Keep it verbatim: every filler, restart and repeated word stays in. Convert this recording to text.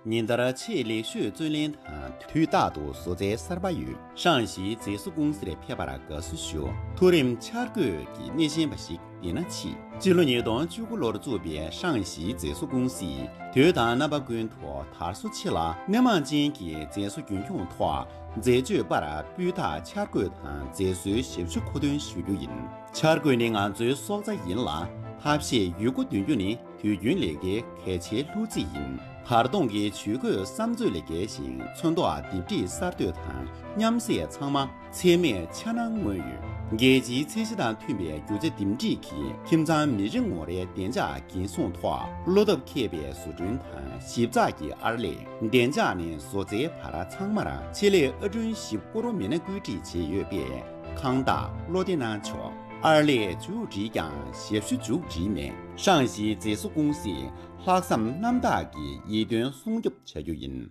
ཉིན་ལྟར་ཆེས་ལེགས་ཤོས་བརྩོན་ལེན་དང་དུས་རྟག་ཏུ་བཟོ་རྩལ་གསར་པ་ཡོད། ཧྲང་ཞིའི་མཛེས་བཟོ་ཀུང་སིར་ཕེབས་པར་དགའ་བསུ་ཞུ། མཐོ་རིམ་འཆར་འགོད་ཀྱི་སྣེ་ཤན་པ་ཞིག་བདེ་ན་མཆིས། སྤྱི་ལོ་ཉིས་སྟོང་བཅུ་དགུ་ལོར་བཙུགས་པའི་ཧྲང་ཞིའི་མཛེས་བཟོ་ཀུང་སིས་དུས་དང་རྣམ་པ་ཀུན་ཏུ་དར་སོ་ཆེ་ལ་སྣེ་མང་ཅན་གྱི་མཛེས་བཟོ་རྒྱུན་འཁྱོངས་ཐོག་འཛད་སྤྱོད་པར་སྤུས་དག་འཆར་འགོད་དང་མཛེས་བཟོའི་ཞབས་ཞུ་མཁོ་འདོན་ཞུ་རྒྱུ་ཡིན། འཆར་འགོད་ནི་ང་ཚོའི་སྲོག་རྩ་ཡིན་ལ། ཐབས་ཤེས་ཡོད་རྒུ་འདོན་རྒྱུ་ནི་དུས་རྒྱུན་ལས་ཀའི་གལ་ཆེའི་ལྷུ་ཚིགས་ཡིན། བར་སྟོང་གི་ཇུས་འགོད་བསམ་ཚོད་ལས་བརྒལ་ཞིང་ཚོན་མདོག་ལྡེབས་བྲིས་གསར་གཏོད་དང་མཉམ་བསྲེས་ཚང་མ་ཚད་མེད་འཆར་སྣང་མངོན་ཡོད། རྒྱལ་སྤྱིའི་ཚད་གཞི་དང་མཐུན་པའི་རྒྱུ་ཆ་འདེམས་སྒྲིག་གིས་ཁྱིམ་ཚང་མི་རེ་ངོ་རེའི་བདེ་འཇགས་འགན་སྲུང་ཐོག་བློ་སྟོབས་འཁེལ་བའི་བཟོ་སྐྲུན་དང་ཞིབ་ཚགས་ཀྱི་ཨར་ལས། བདེ་འཇགས་ནས་བཟོ་རྩལ་བར་ཚང་མར་ཆེད་ལས་ཨར་སྐྲུན་ཞིབ་སྐོར་མི་སྣ་བཀོད་སྒྲིག་བྱས་ཡོད་པས། ཁང་བདག་བློ་བདེ་གནང་ཆོག་ཨར་ལས་མཇུག་བསྒྲིལ་ཀྱང་ཞབས་ཞུ་མཇུག་བསྒྲིལ་མེད། ཧྲང་ཞིའི་མཛེས་བཟོ་ཀུང་སིས་ལྷག་བསམ་རྣམ་དག་གིས་ཡིད་རྟོན་སྲུང་སྐྱོབ་བྱ་རྒྱུ་ཡིན།